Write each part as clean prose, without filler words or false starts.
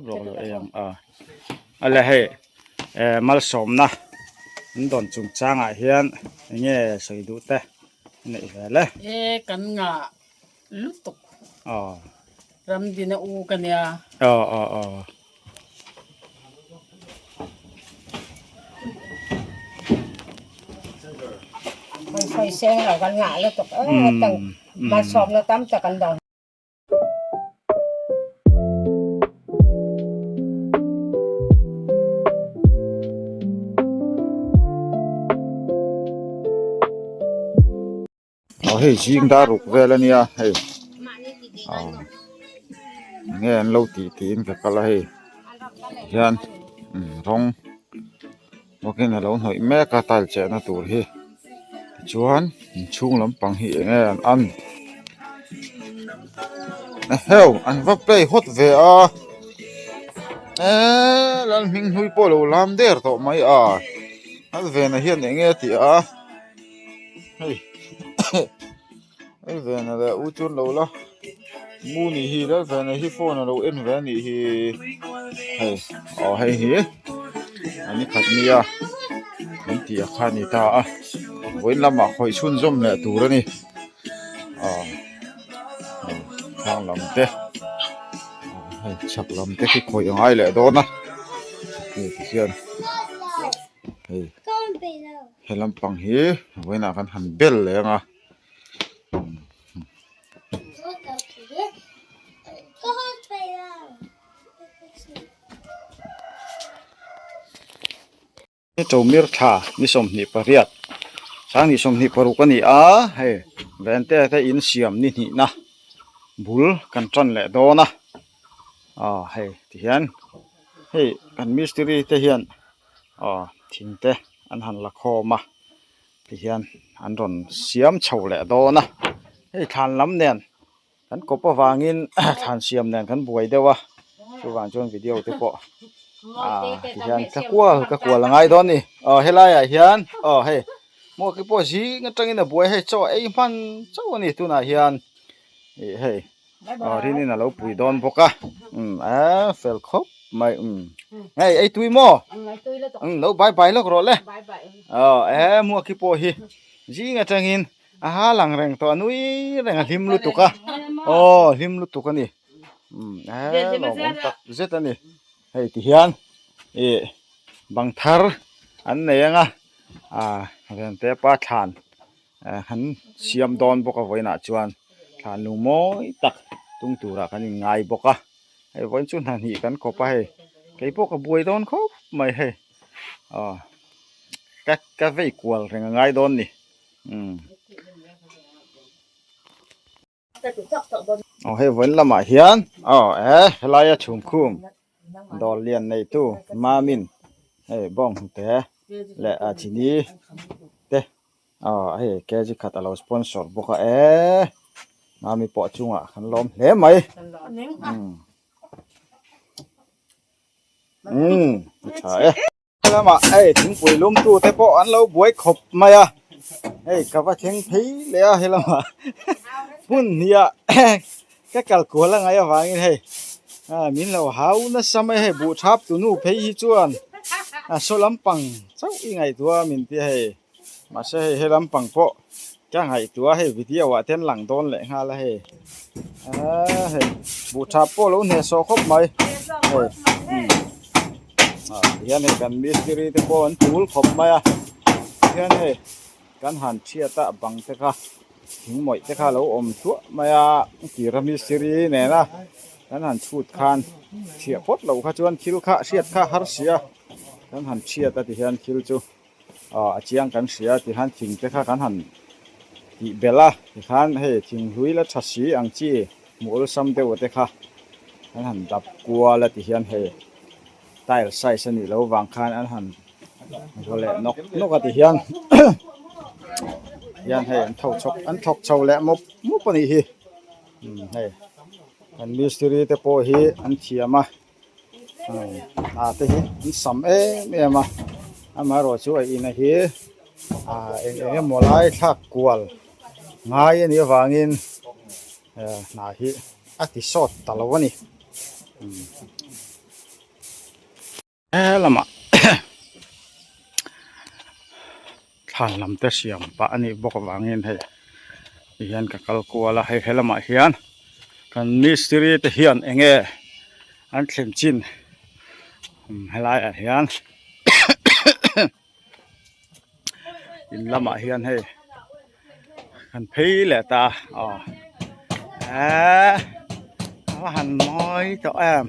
rawh ka lo ei ang a ale hei eh malsawmna an dawn chungchangah hian eng nge sawi duh te a neih vel e. E kan ngah lutuk. Aw. Ramdina u ka nia. Aw aw aw. Kan sawi seng lo kan ngah lutuk e malsawmna tam tak an dawng. Aw hei zing dar ruk vel a nia hei aw enge an lo tih tiin ka kal a hei hian rawng bawkin a lo hnawih mek a tile chehna tur hi tichuan inchhung lampang hi enge an an eheu an va play hawt ve a eee Lalhming hlui pawh a lo lam der tawh mai a a venah hian enge a tih a. Hei Lalvena leh u chuan lo la mu nih hi Lalvena hi phone a lo en ve a nih hi hei aw hei hi a ni khat nia an tih a kha a ni ta a vawiin lamah khawih chhunzawm leh tur a ni aw thlang lam te hei chhak lam te khi khawih a ngai leh dawn a hei tihian hei. He lampang hi vawiinah kan han bel leh ang a. Chawmir thla ni 28 sang 26 a ni a hei vente te in siam ni hnihna bul kan tan leh dawn a aw hei tihian hei kan mistiri te hian. Aw thing te an han la khawm a tihian an rawn siam chho leh dawn a hei thlan lam nen kan kawp avangin thlan siam nen kan buai deuh a chuvang chuan video te pawh ah tihian ka kual ka kual a ngai dawn a ni aw helaiah hian aw hei maw khi pawh zing atangin a buai hei chaw ei hman chauh a ni tunah hian ih hei. Aw rinin a lo pui dawn bawk a umm a fel khawp mai umm hei ei tui maw umm lo bye bye lawk rawh le aw e hmuak hi pawh hi zing atangin a ha lang reng tawh a nui reng a hlim lutuk a aw hlim lutuk a ni umm e lawmawm tak zet a ni hei tihian ih bang thar an nei ang a ah Vente pa thlan. Han siam dawn bawk a vawiinah chuan thlan lung mawi tak tung turah kan inngai bawk a hei vawiin chu hna hnih kan kawp a hei kei pawh ka buai dawn khawp mai hei aw ka ka vei kual reng a ngai dawn ni umm. Aw hei vawiin lamah hian aw e helaia chhumkhum dawr lian neitu Mamin hei bawng hnute leh a chini te aw hei kg khat a lo sponsor bawk a e Mami pawh chungah kan lawm hle mai umm umm a tha e. Helamah hei thingpui lumtu te pawh an lo buai khawp mai a hei ka va thleng phei leh a helamah hmun hnih ah ka kal kual a ngaih avangin hei ah min lo hau nasa mai hei buh thap tu nu phei hi chuan a saw lampang chauh i ngaihtuah a min ti a hei mahse hei he lampang pawh ka ngaihtuah a hei video ah te an lang dawn leh nghal a hei ah hei buh thap pawh lo hnehsawh khawp mai hei umm. Ah tihian hei kan mistiri te pawh an tul khawp mai a tihian hei kan han thiat a bang te kha thing mawih te kha a lo awm thluah mai a tira mistiri nena kan han chhut khan thiah phawt loh kha chuan thil kha hriat kha har si a kan han thiat a tihian thil chu ah a chiang kan hria tihian thing te kha kan han tih belh a tikhan hei thing hlui la tha si ang chi hmuh awlsam deuh te kha an han dap kual a tihian hei tile size a nih loh vang khan an han vaw leh nawk nawk a tihian hian hei an tho chhawk an thawk chho leh mawp mawp a nih hi hei an mistiri te pawh hi an thiam a hna te hi an sam em em a amaherawhchu a ina hi ah eng eng emaw lai thlak kual ngai a nih avangin hna hi a ti sawt ta lo a ni. Helamah thlan lam te siam pah a nih bawk avangin hei ti hian ka kal kual a hei helamah hian kan mistiri te hian eng nge an thlen chin helaiah hian in lamah hian hei kan phei leh ta a aw eee a va han mawi tawh em.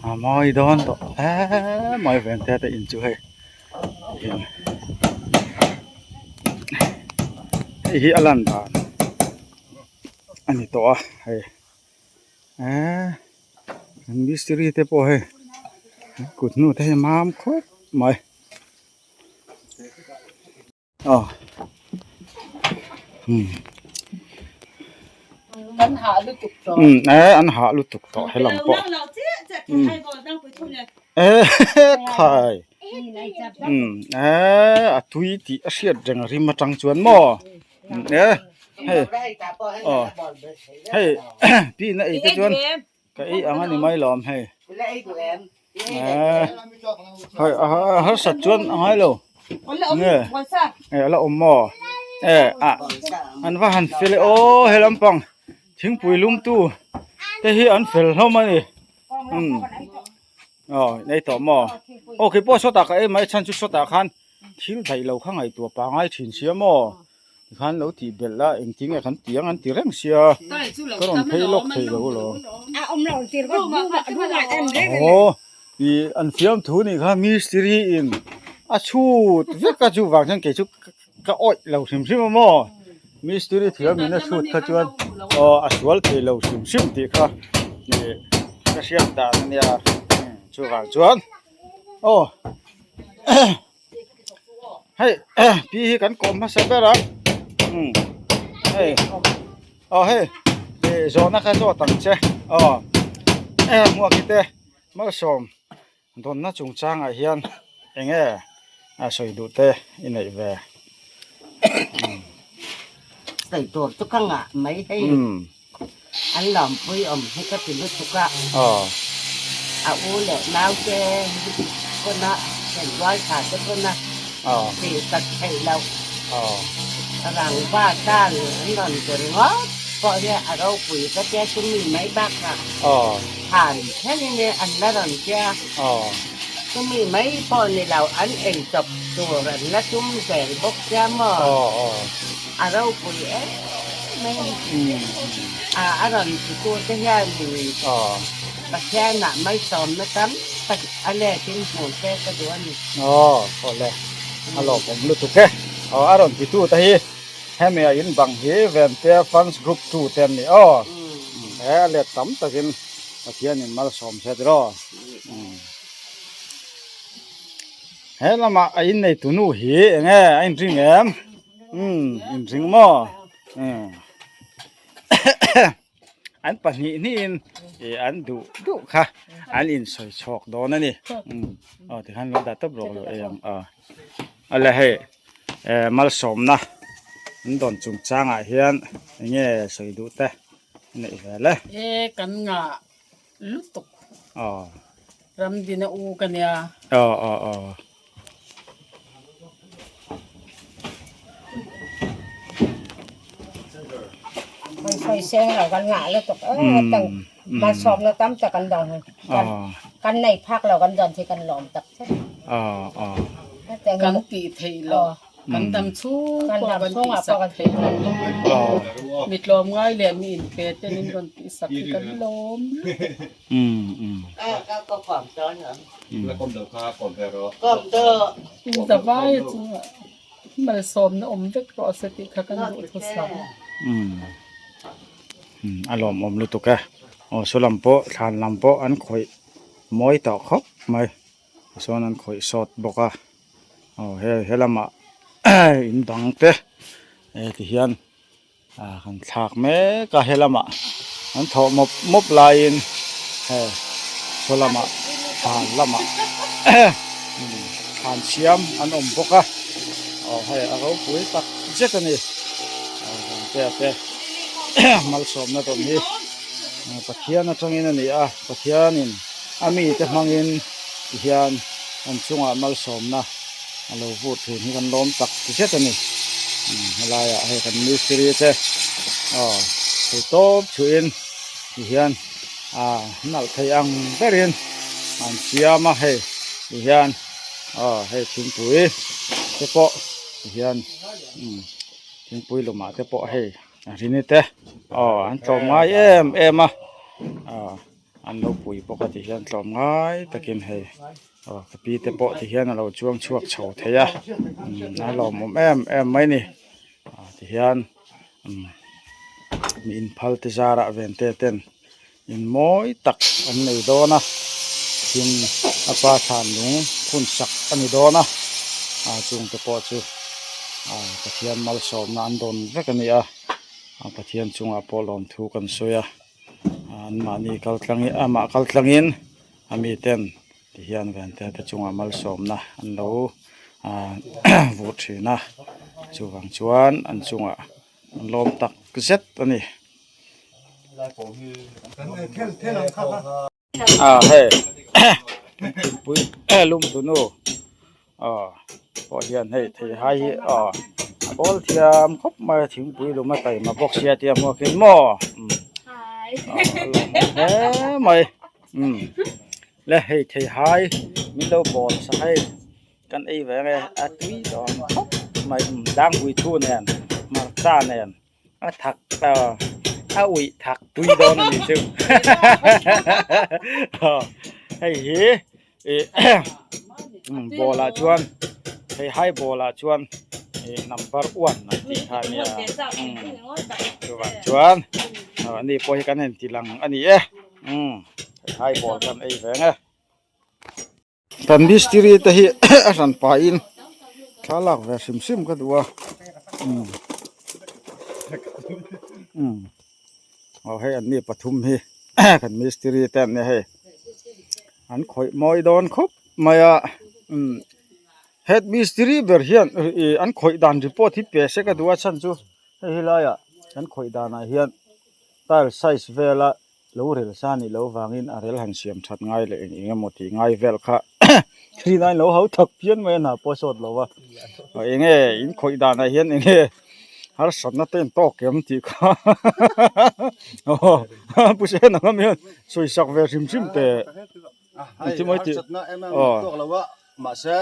A mawi dawn tawh hle mai vente te in chu hei hei hi a lan dan a ni tawh a hei eee an mistiri te pawh hei kut hnu te hi mam khawp mai. Aw umm An hah lutuk tawh. Umm e an hah lutuk tawh helam pawh. Umm e khai umm e a tui tih a hriat reng a rim atang chuan maw e hei aw hei pi na ei te chuan ka ei ang a ni mai lawm hei. Eee harsat chuan a ngai lo nge eh a la awm maw eh ah an va han fel e aw he lampang thingpui lum tu te hi an fel hlawm a ni umm aw nei tawh maw aw keipawh sawtah ka ei mai chhan chu sawtah khan thil daih lo kha ngaihtuah pangai thin sia maw. Tikhan lo tih belh a engtin nge kan ti ang an ti reng sia ka rawn phei lawk thei lo alawm. Aw ih an fiamthu nih kha mistiri in a chhut vek a chuvang chuan kei chu ka awih lo hrim hrim a maw mistiri thiam in a chhut kha chuan aw a sual thei lo hrim hrim tih kha ih ka hriat dan a nia chuvang chuan aw. Hei pi hi kan kawm hmasa ber a umm hei aw hei ih zawhna kha zawt ang che aw hmuak hi te malsawm dawnna chungchangah hian eng nge a sawi duh te i neih ve. Sawi tur chu ka ngah mai hei an lawmpui awm hi ka ti lutuk a, a u leh naute pawna thenrual tha te pawna tih tak theih loh rangva tan an rawn ti ringawt pawh hi a ropui ka tia chumi mai bakah than thlengin an la rawn tia chumi mai pawh ni lo an eichawp tur an la tum zel bawk sia maw a ropui em mai a a rawn titu te hianin Pathianah malsawmna tam tak a letin hmuh se ka duh a ni. Aw awle a lawmawm lutuk e. Aw a rawn titu te hi hemi a in bang hi Ventea Fans Group 2 te an ni aw. He a let tam takin Pathianin malsawm se tiraw. He lamah a inneitu nu hi eng nge a inring em? Umm inring maw? Umm an pahnih hnihin ih an duh duh kha an insawi chhawk dawn a ni umm aw tikhan lo dah tawp rawh lo ei ang aw awle hei eh malsawmna an dawn chungchangah hian eng nge sawi duh te a neih vel e. E kan ngah lutuk. Aw. Ramdina u ka nia. Aw aw aw. Kan sawi seng lo kan ngah lutuk em tang malsawmna tam tak kan dawng hi kan nei phak lo kan dawn hi kan lawm tak zet. Kan tih theih lo kan dam chhung pawh kan tih sak theih lo mitlawm ngai leh mi inpe te min rawn tih sak hi kan lawm lutuk. Zavai chungah malsawmna awm vek rawh se tih kha kan duh thusam. A lawmawm lutuk e. Aw saw lam pawh thlan lam pawh an khawih mawi tawh khawp mai. Tichuan an khawih sawt bawk a. Aw he he lamah in bang te ti hian. Ah kan thlak mek a helamah an thawh mawp mawp laiin hei saw lamah thlan lamah thlan siam an awm bawk a. Aw hei a ropui tak zet a ni. Aw Vangtea te malsawmna dawn hi Pathian atangin a ni a, Pathianin a mite hmangin tihian kan chungah malsawmna a lo vur thin hi kan lawm tak zet a ni. Helaiah hei kan mistiri te aw thei tawp thuin tihian ah nalh thei ang berin an siam a hei tihian aw hei thingpui te pawh tihian umm thingpui lumah te pawh hei a rini te aw an tlawm ngai em em a aw an lo pui bawk a tihian tlawm ngai takin hei aw ka pi te pawh tihian a lo chuang chhuak chho thei a umm a lawmawm em em mai a ni ah tihian umm mi inphal te zarah ven te ten in mawi tak an nei dawn a tin a pa thlan lung phun sak a ni dawn a ah chung te pawh chu ah Pathian malsawmna an dawn vek a ni a ah Pathian chungah pawh lawmthu kan sawi a an mahni kal tlang amah kal tlangin a miten tihian vente te chungah malsawmna an lo ah vur thin a chuvang chuan an chungah an lawm tak zet a ni. Ah hei thingpui lum tunu aw pawh hian hei theihai hi aw a bawl thiam khawp mai a thingpui lum a taima bawk sia tia hmuakin maw umm aw a lawmawm hle mai umm le hei theihai min lo bawl sak hei. Kan ei ve nge a tui dawn khawp mai dangpui thu nen hmarcha nen a thak a uih thak tui dawn a ni chu hei hi ih ball ah chuan hei high ball ah chuan ih number one an tih kha a nia chuvang chuan ani pawh hi kan inti lang a ni e high ball kan ei ve nge. Kan mistiri te hi a hran pahin thla lak ve hrim hrim ka duh a umm umm aw hei an ni pathum hi kan mistiri te an nia hei an khawih mawi dawn khawp mai a umm head mistiri ber hian ih an khawih dan report hi pe se ka duh a chhan chu hei helaiah kan khawih danah hian tile size vela. Lo rel sa nih loh vangin a rel han siam that ngai leh eng eng emaw tih ngai vel kha thin a in lo hau thak phian mai a hna pawh a sawt lo va eng nge in khawih danah hian eng nge harsatna te in tawk em tih kha aw pu Sena ngam hian sawi sak ve hrim hrim teh Hei harsatna em em tawk lo a mahse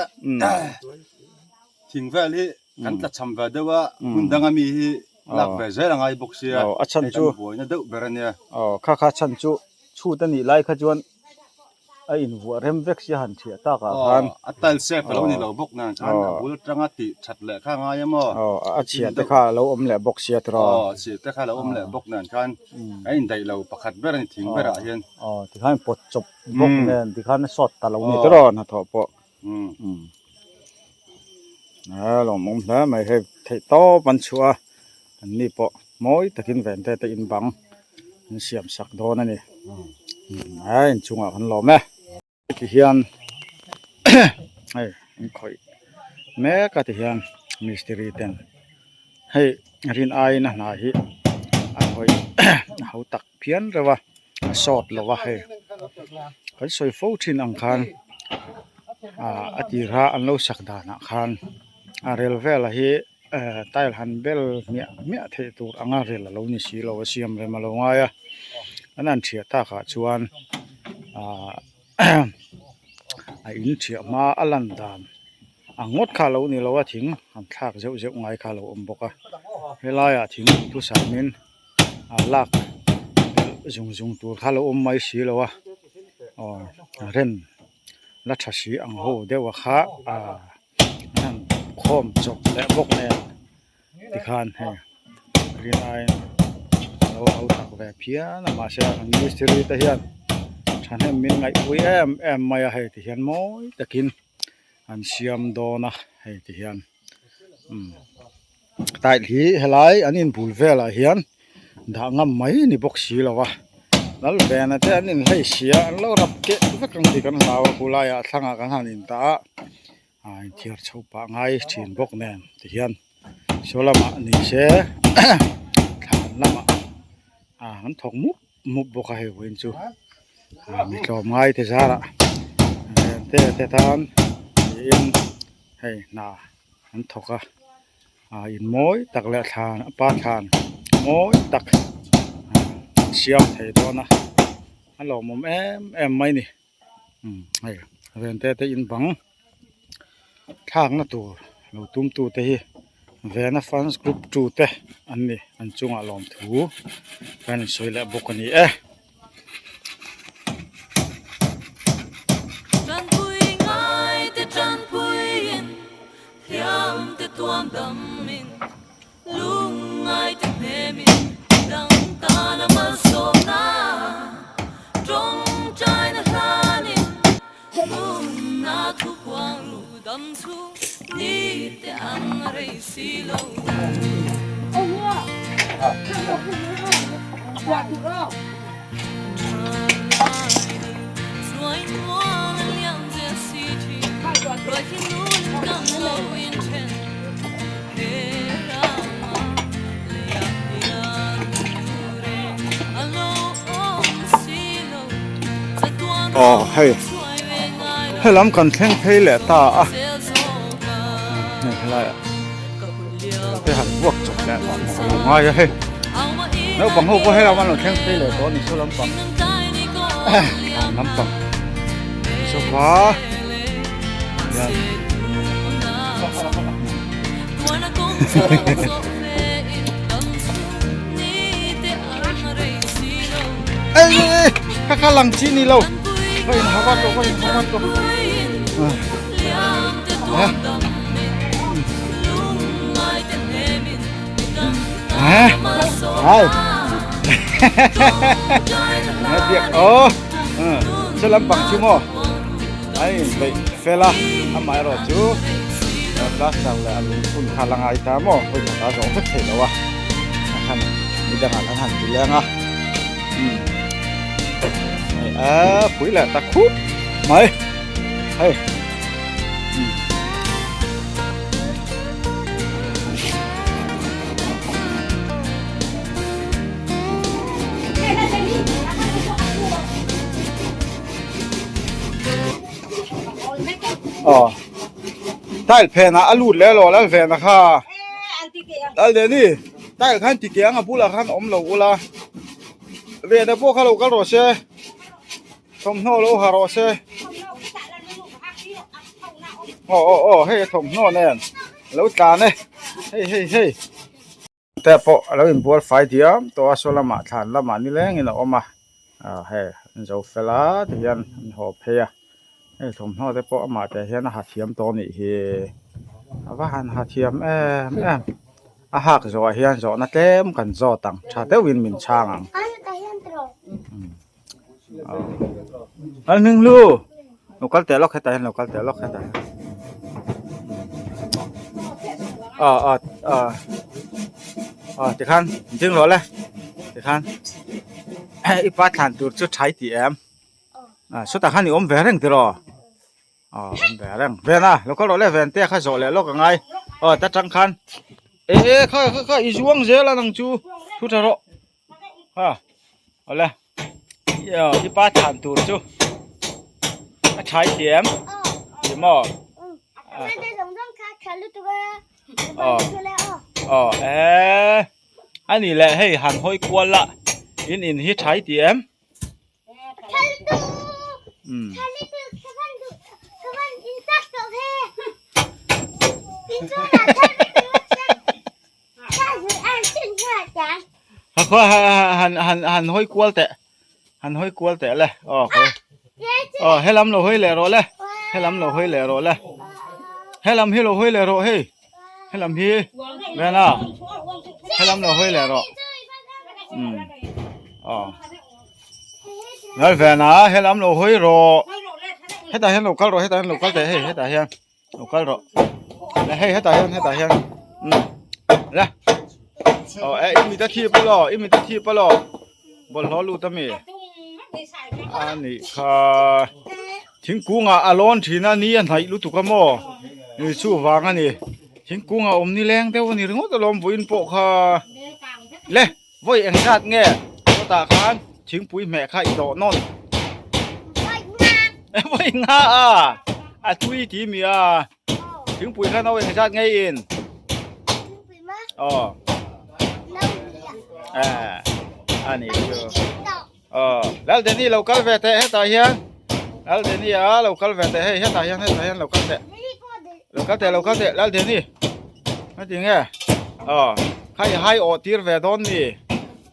thing vel hi kan tla cham ve deuh a hmun danga mi hi lak ve zel a ngai bawk sia a chhan chu buaina deuh ber a nia aw kha kha chhan chu chhut a nih lai kha chuan a invuah rem vek sia han thiah tak ah khan a tile safe a lo ni lo bawk nan khan a bul atanga tih that leh kha a ngai a maw aw a chhia te kha a lo awm leh bawk sia tiraw aw a chhia te kha a lo awm leh bawk nan khan a indaih lo pakhat ber a ni thing berah hian aw tikhan pawt chawp bawk nen tikhan a sawt ta lo ni tiraw hnathawh pawh A lawmawm hle mai hei theih tawp an chhuah a an ni pawh mawi takin ven te te in bang an siam sak dawn a ni a inchungah kan lawm e tihian hei an khawih mek a tihian mistiri ten hei rin aiin a hna hi a khawih a ho tak phian reuh a a sawt lo a hei kan sawi fo thin ang khan ah a tirha an lo sak danah khan a rel vel hi eh tile han bel hmiah hmiah theih tur anga rel a lo ni si lo a siam rem a lo ngai a an han thiah takah chuan ah a in thiah hma a lan dan ang ngawt kha a lo ni lo a thing han thlak zeuh zeuh ngai kha a lo awm bawk a helaiah thing thusamin. a lak zung zung tur kha lo awm mai si lo a aw rem la tha si ang ho deuh a kha ah an khawm chawp leh bawk nen tikhan hei rinaiin a lo hau tak ve phian a mahse an mistiri te hian thahnem min ngaihpui em em mai a hei tihian mawi takin an siam dawn a hei tihian umm. Tile hi helai an inbul velah hian dah ngam mai ni bawk si lo a lal vena te an inhlei si a an lo rap keh vek ang tih kan hlau a khulaiah a thlangah kan han in tah a. A inthiar chho pah ngai thin bawk nen tihian saw lamah ni se thlan lamah ah an thawk mup mup bawk a hei vawiin chu ah mi tlawm ngai te zarah te te tan tiin hei hna an thawk a ah in mawi tak leh thlan a pa thlan mawi tak an siam thei dawn a a lawmawm em em mai a ni. Umm hei vente te in bang thlakna tur lo tum tu te hi vena fans group 2 te an ni an chungah lawmthu kan insawi leh bawk a ni e. Aw hei helam kan thleng phei leh ta a hei helaiah te han vuak chawp leh a lo ngai a hei naupang ho pawh helam an lo thleng phei leh tawh a ni saw lampang lampang sofa. Ê ê ê kha kha lang chi ni lo va in hawa to va in hawa to à ai nghe việc ô sẽ làm bằng chứ mò ai vậy phê la amaherawhchu plaster leh a lungphun kha la ngai ta maw hawi khat a zawh vek thei lo a a khan midangah an han ti leng a umm hei a pui leh ta khup mai hei umm. Aw tile phen ah a lut leh lo lal ven a kha lal leh ni tile khan ti kiang a bulah khan awm lo ula ven a pawh kha lo kal rawh se thawmhnaw lo ha rawh se aw aw aw hei a thawmhnaw nen lo tlan e hei hei hei. Te pawh a lo inbual fai diam tawh a saw lamah thlan lamah nilengin a awm a ah hei an zo fel a tihian an haw phei a hei thawmhnaw te pawh amah te hian a ha thiam tawh a nih hi a va han ha thiam em em a hak zawhah hian zawhna tlem kan zawt ang tha deuhin min chhang ang an hming hlu lo kal teh lawk hetah hian lo kal teh lawk hetah hian ah ah ah ah tikhan ding rawh le tikhan i pa thlan tur chu thai tih em ah sawtah khan i awm ve reng tiraw aw awm ve reng ven a lo kal rawh le ven te kha zawh leh lawk a ngai aw ta tang khan e e kha kha kha i zuang zel a nang chu thu tha rawh. Ha awle i pa thlan tur chu a thai thiam ti maw aw e ani leh hei han hawi kual la in in hi thai ti em Han han han hawi kual teh han hawi kual teh le aw aw helam lo hawi leh rawh le helam lo hawi leh rawh le helam hi lo hawi leh rawh hei helam hi Vena helam lo hawi leh rawh um aw Lal Vena helam lo hawi rawh hetah hian lo kal rawh hetah hian lo kal teh hei hetah hian. Lo kal rawh. Le hei hetah hian hetah hian. Um. Le. Oh eh i mit a thip alaw i mit a thip alaw. Bawlhhlawh lut ami. A nih kha. Thingkungah a lawn thin a ni a hnaih lutuk a maw. Ni chu vang a ni. Thingkung a awm ni leng deuh a ni ringawt alawm vawiin pawh kha. Le vawi eng zat nge sawtah khan thingpui hmeh kha i dawh nawn. Vawi nga a a tui ti mi a thingpui kha no eng zat nge in. Aw. A ni chu. Aw Laldeni lo kal ve teh hetah hian Laldeni a lo kal ve teh hei hetah hian hetah hian lo kal teh lo kal teh lo kal teh Laldeni heti nge aw kha i hai awh tir ve dawn ni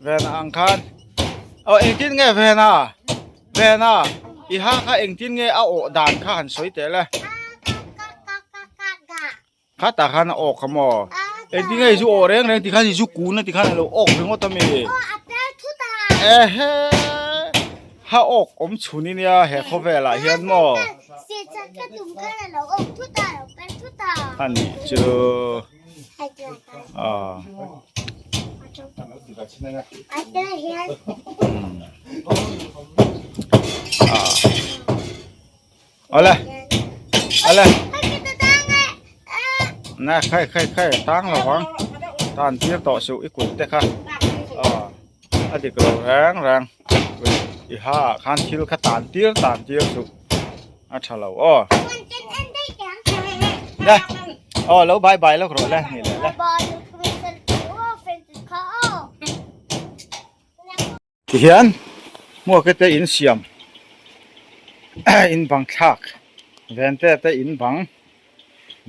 vena ang khan aw engtin nge vena vena i ha kha engtin nge a awh dan kha han sawi teh le. Kha tah khan a awk a maw? Engtin nge i zu awh reng reng tikhan i zu kun a tikhan a lo awk ringawt a mi? Ehe! Ha awk awm chhun i nia he khawvel ah hian maw? A nih chu aw. Awle awle na khai khai khai tang lo vang tan tir tawh suh i kut te kha aw a dik lo reng reng i ha ah khan thil kha tan tir tan tir suh a tha lo aw le aw lo bye bye lawk rawh le ni leh le. Tihian hmuaka te in siam in bang thlak ven te te in bang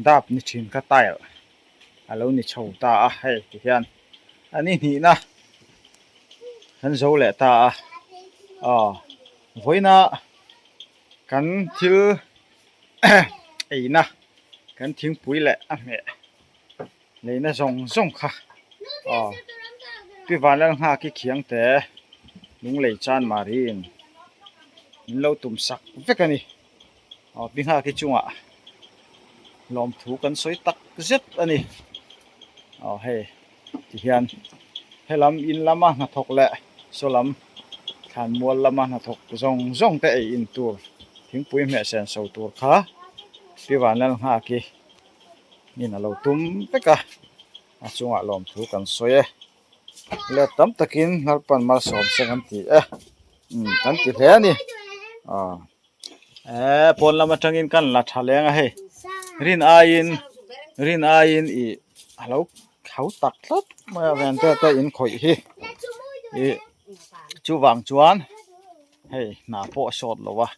dap ni thin kha tile a lo ni chho ta a hei tihian a ni hnihna kan zo leh ta a aw vawiina kan thil eina kan thingpui leh a hmeh. Leina zawng zawng kha aw pi vanlal nghak i khiang te lunglei chan marin min lo tum sak vek a ni aw pi nghak i chungah lawmthu kan sawi tak zet a ni aw hei tihian helam in lama hnathawk leh saw lam thlanmual lama hnathawk zawng zawng te ei in tur thingpui hmeh sen so tur kha pi vanlal nghak i. in a lo tum vek a a chungah lawmthu kan sawi e let tam takin hnalpan malsawm se kan ti e umm kan ti hle a ni aw eh pawn lam atangin kan la tha leng a hei rin aiin rin aiin ih a lo hau tak tlat mai a ven te te in khawih hi ih chuvang chuan hei hna pawh a sawt lo a.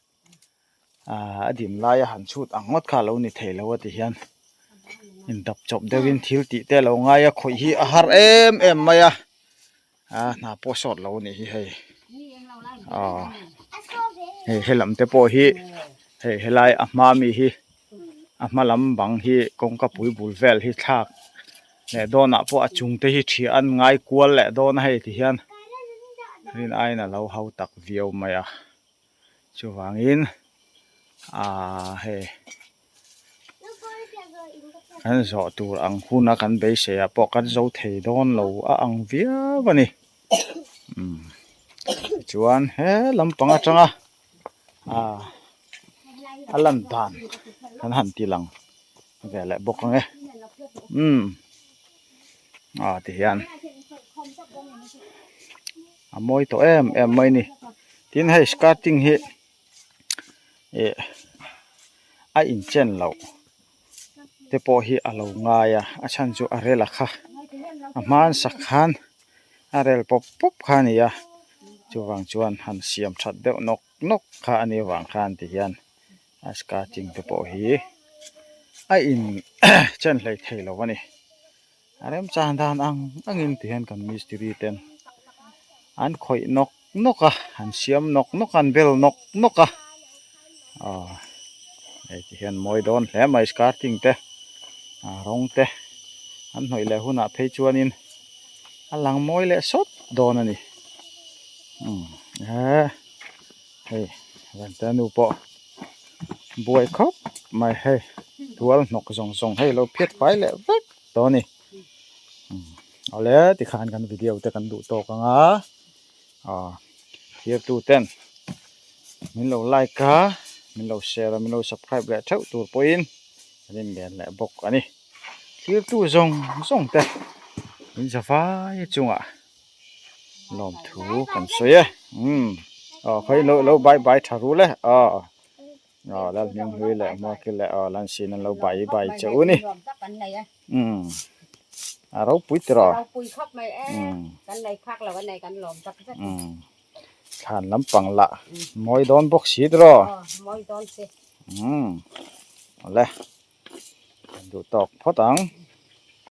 Ahh a dim laia han chhut ang ngawt kha a lo ni thei lo a ti hian indap chawp deuhin thil tih te a lo ngai a khawih hi a har em em mai a ah hna pawh sawt lo a nih hi hei aw hei helam te pawh hi hei helai a hma mi hi a hma lam bang hi kawngka pui bul vel hi thlak leh dawnah pawh a chung te hi thiah an ngai kual leh dawn a hei ti hian rin aiin a lo hau tak viau mai a. Chuvangin aaa hei kan zawh tur ang huna kan beisei ah pawh kan zo thei dawn lo a ang viau a ni umm tichuan he lampang atanga aaa a lan dan kan han ti lang ve leh bawk ang e umm aw tihian a mawi tawh em em mai a ni tin hei skirting hi ih a inchen loh te pawh hi a lo ngai a a chhan chu a rel a kha a hmansak khan a rel pawp pawp kha a ni a chuvang chuan han siam that deuh nawk nawk kha a nih avang khan ti hian a skirting te pawh hi a in chen hlei thei lo a ni. A remchang dan ang angin ti hian kan mistiri ten an khawih nawk nawk a an siam nawk nawk a an bel nawk nawk a aw hei ti hian mawi dawn hle mai skirting te a rawng te an hnawih leh hunah phei chuanin a lang mawi leh sawt dawn a ni umm eee hei vante nu pawh buai khawp mai hei tual hnawk zawng zawng hei lo phiat fai leh vek. tawh a ni awle tikhan kan video te kan duh tawk ang a aw thirtu ten min lo like a min lo share a min lo subscribe leh theuh tur pawhin. Kan inlen leh bawk a ni. Thirtu zawng zawng te in za vai chungah lawmthu kan sawi e. Umm aw khawi lo lo bai bai tha ru le aw aw Lalhming hlui leh Muakil leh aw Lansin an lo bai bai che u ni. Umm a ropui tiraw. Umm umm thlan lampang lah mawi dawn bawk si tiraw. Umm awle. Duh tawk phawt ang.